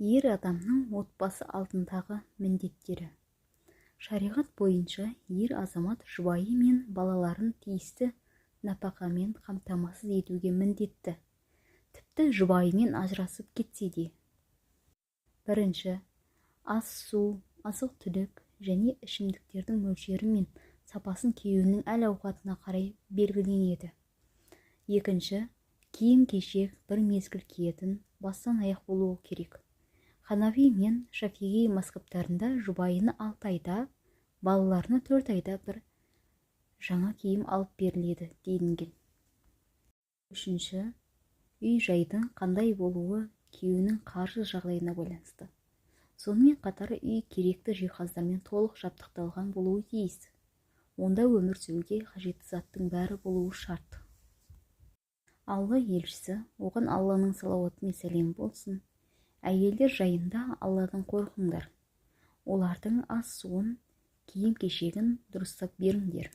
Ер адамның отбасы алдындағы міндеттері. Шариғат бойынша ер азамат жұбайы мен балаларын тиісті нәпақамен қамтамасыз етуге міндетті. Тіпті жұбайымен ажырасып кетсе де. Бірінші, ас-су, азық-түлік және ішімдіктердің мөлшері мен сапасын күйеуінің әл-ауқатына қарай белгіленеді. Екінші, киім-кешек бір мезгіл киетін, бастан аяқ болуы керек. Ханафи мен Шафиғи мазхабтарында жұбайына 6 айда, балаларына 4 айда бір жаңа киім алып беріледі делінген. Үшінші, үй-жайдың қандай болуы күйеуінің қаржы жағдайына байланысты. Сонымен қатар үй керекті жиһаздармен толық жабдықталған болуы тиіс. Онда өмір сүруге қажетті заттың бәрі болуы шарт. Алла елшісі, оған Алланың салауаты мен сәлемі болсын, әйелдер жайында Алладан қорқыңдар. Олардың ас-суын, киім-кешегін дұрыстап беріңдер.